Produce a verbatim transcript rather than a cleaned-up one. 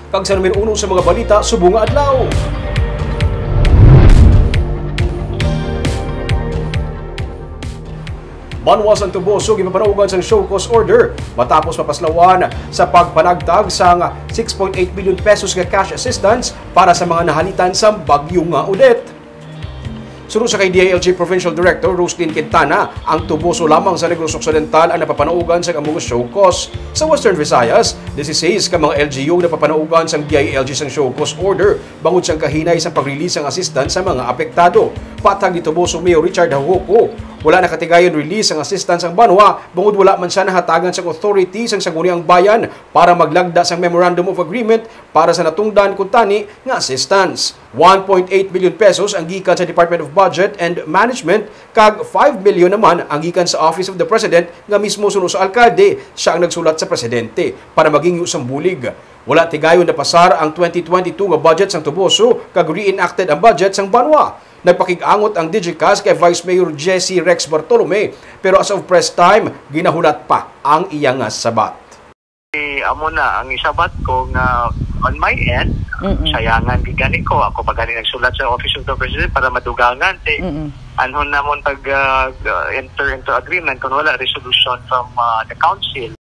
Kag sa numero uno sa mga balita subong nga adlaw. Banwa sang Toboso gipapanaugan sang show cause order matapos mapaslawan sa pagpanagtag sang six point eight million pesos nga cash assistance para sa mga nahalitan sang bagyo nga Odette. Suno sa kay D I L G Provincial Director Roslyn Quintana, ang Toboso lamang sa Negros Occidental ang napapanaugan sang amo nga show cause. Sa Western Visayas, dieciséis ka mga L G U ang napapanaugan sang D I L G sang show cause order bangod sang kahinay sang pag-release sang assistance sa mga apektado. Patag ni Toboso Mayor Richard Jaujoco, wala na katigayon release sang assistance ang banwa bangod wala man siya nahatagan sang authority sang Sangguniang Bayan para maglagda sang Memorandum of Agreement para sa natungdan kuntani nga assistance. One point eight million pesos ang gikan sa Department of Budget and Management, kag five million naman ang gikan sa Office of the President nga mismo suno sa alkalde, siya ang nagsulat sa presidente para maghingyo sang bulig. Wala tigayon napasar ang twenty twenty-two nga budget sang Toboso kag reenacted ang budget sang banwa. Nagpakig-angot ang Digicast kay Vice Mayor Jesse Rex Bartolome, pero as of press time, ginahulat pa ang iya nga sabat. Eh, amo na ang isabat ko nga on my end, Mm-mm. sayangan gid gani ko. Ako pa gani nagsulat sa Office of the President para madugangan. Kay Mm-mm. anhon namon pag, ah, enter into agreement kung wala resolution from, ah, the council.